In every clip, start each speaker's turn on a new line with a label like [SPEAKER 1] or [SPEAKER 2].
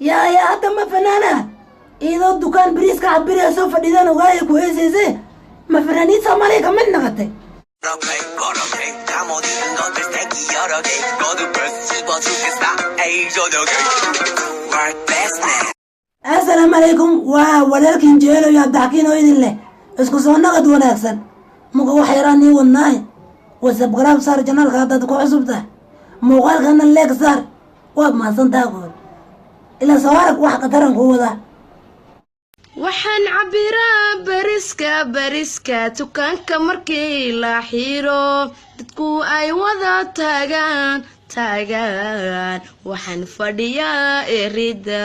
[SPEAKER 1] Yaa yaa, hadda ma fanaana iyadoo dukaan bariiska cabiraya soo fadhidaan ogaaya ku heesayse. Ma fanaaniin Soomaaliya ka mid noqotay?
[SPEAKER 2] 이렇게 그렇게 잠못 이룬 것들 새끼 여러 개 거듭해서 씹어줄게 스타의 저녁에 World business.
[SPEAKER 1] Assalaamu calaykum, waa walaalkiin Jeelo iyo Cabdixakiin oo idin leh isku soo naqad wanaagsan. Muka wax yaraan ii wadnaahe, subscribe saar channelka haddaad ku cusub tahay, muuqaalkana like saar. Waad mahadsantaha goor ilaa soo arag wax khataran kuu wadaa.
[SPEAKER 3] Waxaan cabbiraa bariska, bariska dukaanka markii la xiro, dadku ay wada taagaan taagaan, waxaan fadhiyaa erida.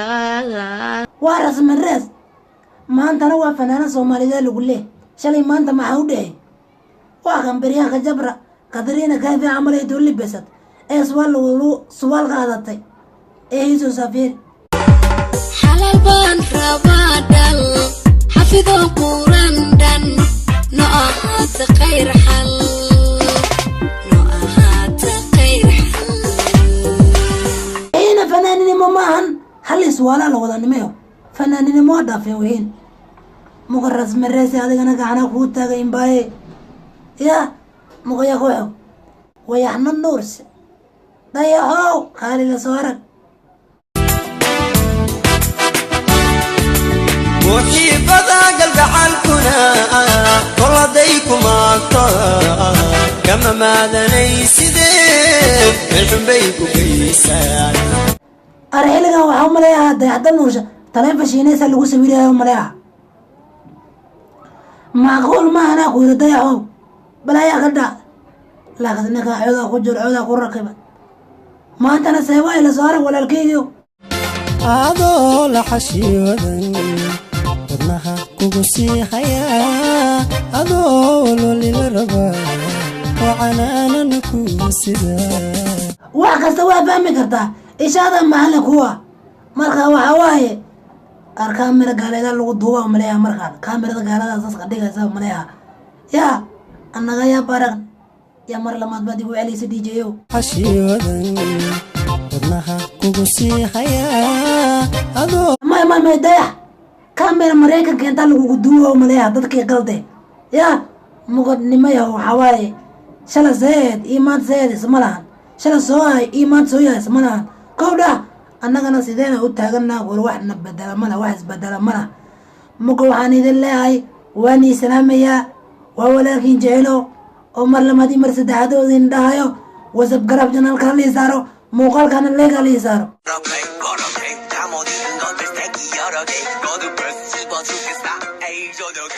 [SPEAKER 1] Waa Rasmi Reys, maantana waa fanaanad Soomaaliyeed lagu leeh. Shalay maanta maxaa u dhehey? Waa kan beryaanka jabra Katrina Kaafi camal ay dul libisad ee suwaal suwaal qaadatay ee hiisoo safiir.
[SPEAKER 4] Xalaal baan rabaa, dhal xafido Quran dhan, no ahaata khayr xal, no ahaata khayr xal.
[SPEAKER 1] Ina fanaaninimo maahan, hal iswaalaa la wada nimayo, fanaaninimo waa dhaafeen wihiin. Muka Rasmi Reyse, adigana gacanaa kuu taagay imbaaye ya muqaya ku xog wayaxna nuurse dayaxow qaali la soo arag.
[SPEAKER 5] Muxiibada galgacalkuna koladay kumaagto kama maadanaysidee meelxunbay ku geysaan.
[SPEAKER 1] Ar xilligan waxaa umaleeyahaa Dayaxda Nuursha taleefon Shiinaysa lagu sawirayo umaleeyaha. Macquul ma anaa ku yiri dayaxow balaayaa ka dhac, laakiin ninkaa coodaa ku jiro, coodaa ku rakiba. Maantana seewaa ila soo arag walaalkeygiyo.
[SPEAKER 6] Adoo la xashiiwadan wadnaha kugu sii hayaa, adoo walolila rabaa oo canaanana kuu sida.
[SPEAKER 1] Wax kasta waa fahmi kartaa, ishaada maxalli kuwa. Marka waxa waaye ar kaamira gaaleeda lagu duuba umaleeyaha, markaan kaamirada gaalada saas ka dhigaysa umaleeyaha. Yaa annaga yaa barag yaa mar lamaad baad igu celaysa DJ o.
[SPEAKER 6] Xashiiwadan wadnaha kugu sii hayaa adoo
[SPEAKER 1] May may may, Dayax, kaamira Maraykanka intaa lagugu duuba umaleeyaha dadkii qalde. Yaa muqadnimayaho, waxaa waaye shala seed iyo maanta seed isma lahan, shala soo ahay iyo maanta soo yahay isma lahan. Kow dhah, annagana sideena u taaganaa war wax na bedela mala, wax isbedela mala. Muka waxaan idin leeyahay waan ii salaamayaa, waa walaalkiin Jecelo oo mar labaad iyo mar saddexaad oo idin dhahayo subscribe channelka halii saaro, muuqaalkana like halii saaro.
[SPEAKER 2] 이렇게 그렇게 잠못 이룬 것들 새끼 여러 개 거듭해서 씹어줄게 스타의 저녁에.